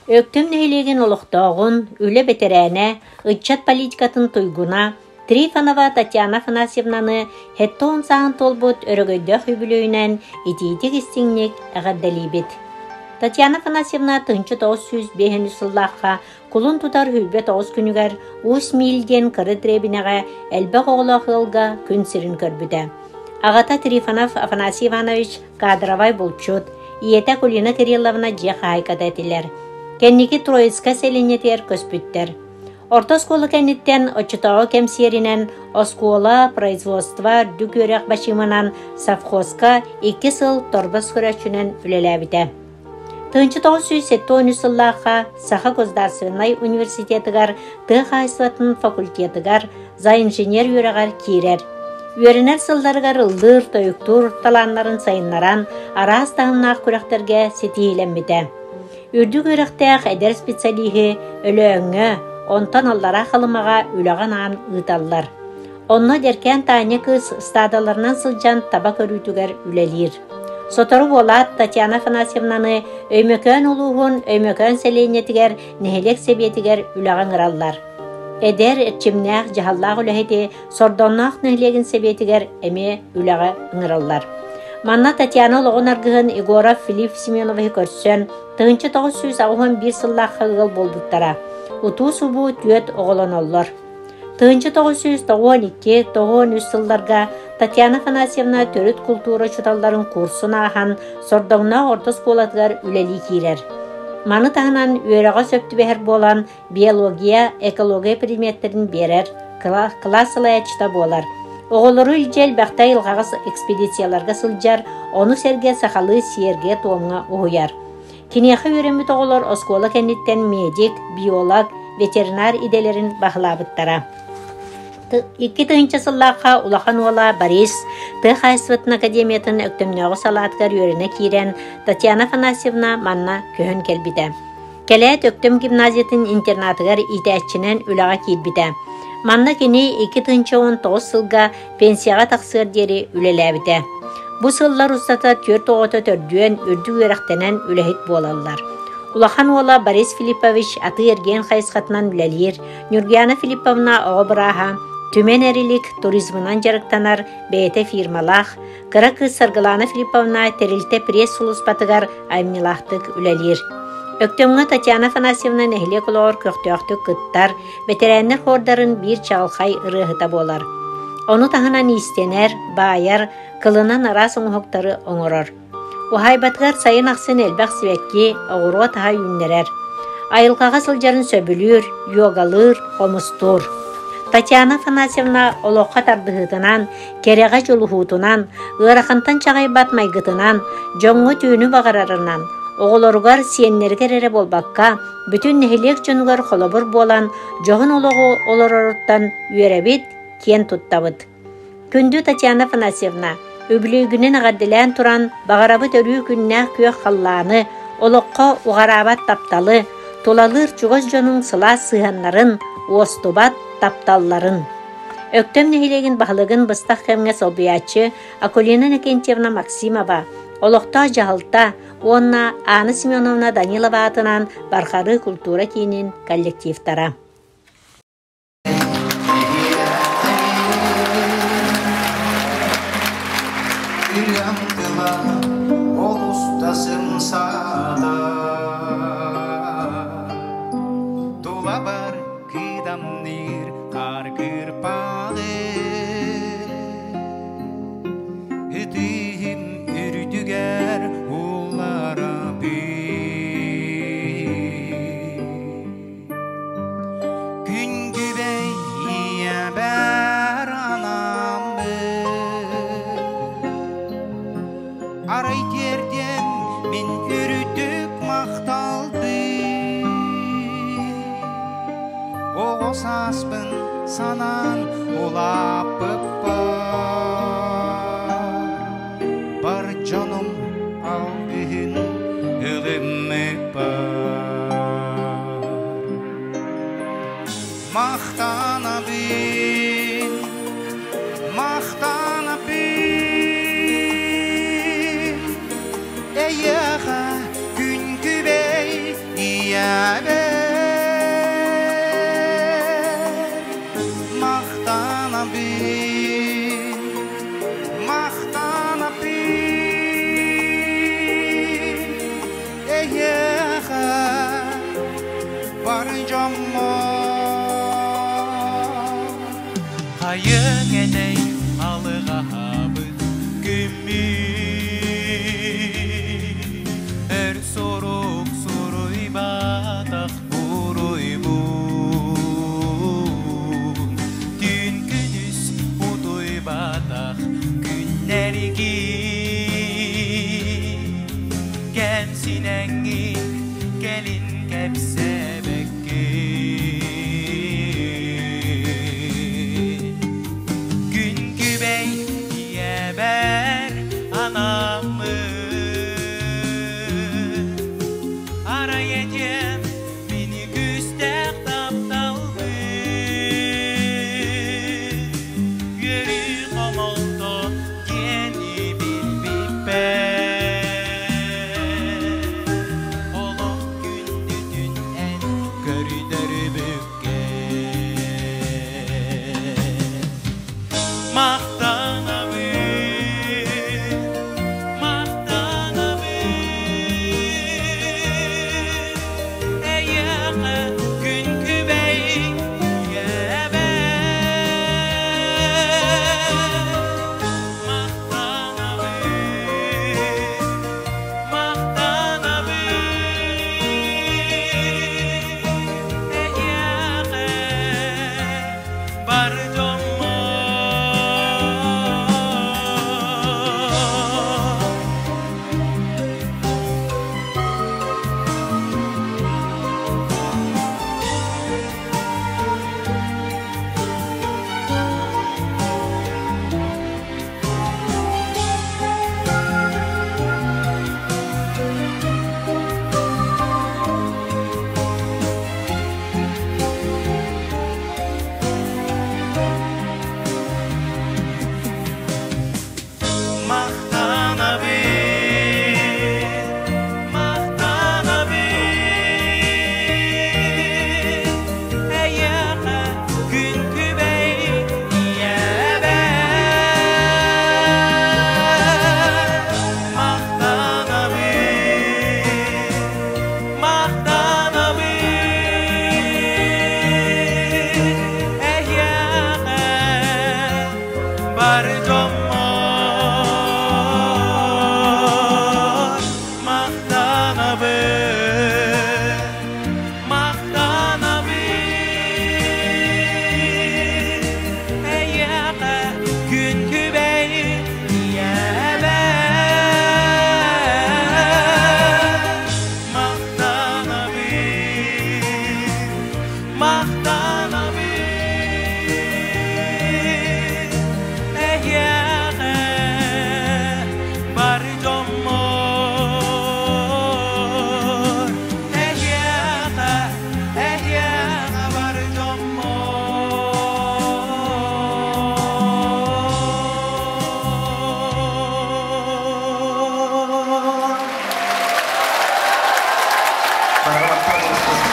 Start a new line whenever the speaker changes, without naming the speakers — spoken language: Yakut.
Өктөм нэһилиэгин олохтооҕун, үлэ бэтэрээнэ, ыччат политикатын туйгуна Трифонова Татьяна Афанасьевнаны 70 сааһын туолбут өрөгөйдөөх үбүлүөйүнэн итиитик-истиҥник эҕэрдэлиибит. Татьяна Афанасьевна 1905 сыллаахха кулун тутар 29 күнүгэр Усть-Миль диэн кыра дэриэбинэҕэ элбэх оҕолоох ыалга күн сирин көрбүтэ. Аҕата Трифонов Афанасий Иванович кадровай булчут, ийэтэ Акулина Кирилловна дьиэ хаһаайката этилэр. Кэнники Троицкай сэлиэнньэтигэр көспүттэр. Орто оскуола кэнниттэн оччотооҕу кэм сиэринэн оскуола, производство, үрдүк үөрэх бачыымынан совхозка 2 сыл торбос көрөөччүнэн үлэлээбитэ. 1973 сыллаахха Саха государственнай университетыгар тыа хаһаайыстыбатын факультетыгар за инженер үөрэҕэр киирэр. Үөрэнэр сылларыгар ыллыыр, тойуктуур талааннарын сайыннаран, араас таһымнаах күрэхтэргэ ситиһиилэммитэ. Үрдүк үөрэхтээх эдэр специалиһы Өлөөҥҥө, онтон Аллараа Халымаҕа үлэҕэ анаан ыыталлар. Онно эдэркээн Таня кыыс ыстаадаларынан сылдьан таба көрүүтүгэр үлэлиир. Сотору буолаат, Татьяна Афанасьевнаны Өймөкөөн улууһун Өймөкөөн сэлиэнньэтигэр нэһилиэк сэбиэтигэр үлэҕэ ыҥыраллар. Эдэр, эрчимнээх, дьаһаллаах үлэһити Сордонноох нэһилиэгин сэбиэтигэр эмиэ үлэҕэ ыҥыраллар. Манна Татьяна олоҕун аргыһын Егоров Филипп Семеновиһы көрсөн, 1981 сыллаахха ыал буолбуттара. Утуу-субуу түөрт оҕолоноллор. 1992-93 сылларга Татьяна Афанасьевна төрүт култуура учууталларын курсун ааһан, Сордоҥноох орто оскуолатыгар үлэлии киирэр. Маны таһынан үөрэҕэ сөп түбэһэр буолан, биология, экология предметтэрин биэрэр, кылаас салайааччыта буолар. Оҕолору илдьэ элбэхтэ айылҕаҕа экспедицияларга сылдьар, ону сэргэ сахалыы сиэргэ-туомҥа уһуйар. Киниэхэ үөрэммит оҕолор оскуола кэнниттэн медик, биолог, ветеринар идэлэрин баһылаабыттара. 2000 сыллаахха улахан уола Борис тыа хаһаайыстыбатын академиятын Өктөмнөөҕү салаатыгар үөрэнэ киирэн Татьяна Афанасьевна манна көһөн кэлбитэ. Кэлээт Өктөм гимназиятын интернатыгар иитээччинэн үлэҕэ киирбитэ. Манна кини 2019 сылга пенсияҕа тахсыар диэри үлэлээбитэ. Бу сыллар устата түөрт оҕото төрдүөн үрдүк үөрэхтэнэн үлэһит буолаллар. Улахан уола Борис Филиппович атыы-эргиэн хайысхатынан үлэлиир, Нюргуяна Филипповна оҕо бырааһа, Түмэн Эрилик туризмынан дьарыктанар бэйэтэ фирмалаах, Кыра кыыс Саргылаана Филипповна тэрилтэ пресс-сулууспатыгар айымньылаахтык үлэлиир. Өктөмҥө Татьяна Афанасьевна нэһилиэк олоҕор көхтөөхтүк кыттар, бэтэрээннэр хуордарын биир чаҕылхай ырыаһыта буолар. Ону таһынан иистэнэр, баайар, кылынан араас оҥоһуктары оҥорор. Уһаайбатыгар сайын ахсын элбэх сибэкки, оҕуруот аһа үүннэрэр. Айылҕаҕа сылдьарын сөбүлүүр, йогалыыр, хомустуур. Татьяна Афанасьевна олоххо тардыһыытынан, кэрэҕэ дьулуһуутунан, ыарахантан чаҕыйбат майгытынан, дьоҥҥо түүнү баҕарарынан, оҕолоругар, сиэннэригэр эрэ буолбакка, бүтүн нэһилиэк дьонугар холобур буолан, дьоһун олоҕу олороруттан үөрэбит, киэн туттабыт. Күндү Татьяна Афанасьевна, үбүлүөйгүнэн эҕэрдэлээн туран, баҕарабыт өрүү күннээх күөх халлааны, олоххо уҕараабат тапталы, тулалыыр чугас дьонуҥ сылаас сыһыаннарын, уостубат тапталларын. Өктөм нэһилиэгин баһылыгын быстах кэмҥэ солбуйааччы Акулина Иннокентьевна Максимова, олохтоох дьаһалта уонна Анна Семеновна Данилова аатынан Барҕарыы култуура киинин коллективтара.
Ырыам тыла олус да сымсаата Тулабар кыдамныыр хаар кырпаҕы Ытыһым үрдүгэр уулларабын Күн күбэй ийэбэр анаммын Арай тиэрдиэм мин үрдүк махталбын Оҕо сааспын санаан улааппыппар Бар дьонум алгыһын ылыммыппар Махтанабын, махтанабын Эйиэхэ күн күбэй ийэбэр. Айың этэй алыгаһабыт күммүт Өр сурук суруйбатах буруйбун Түн күнүс утуйбатах күннэрги Кэмсинэҥҥин кэлин кэпсээбэккин Күн күбэй ийэбэр анаммыт Арай этиэм мини күүстээх тапталбын Үөрүү хомолто диэни билбиппэр Олох күндүтүн эн көрдөрбүккэр Махтанабын, махтанабын Эйиэхэ күн күбэй ийэбэр Махтанабын, махтанабын Эйиэхэ бар дьоммор. Махтанабын, махтанабын Эйиэхэ күн күбэй ийэбэр Махтанабын, махтанабын Эйиэхэ бар дьоммор Махтанабын, махтанабын Эйиэхэ күн күбэй ийэбэр Махтанабын, махтанабын Эйиэхэ бар дьоммор Эйиэхэ, эйиэхэ бар дьоммор.
Барабаттар.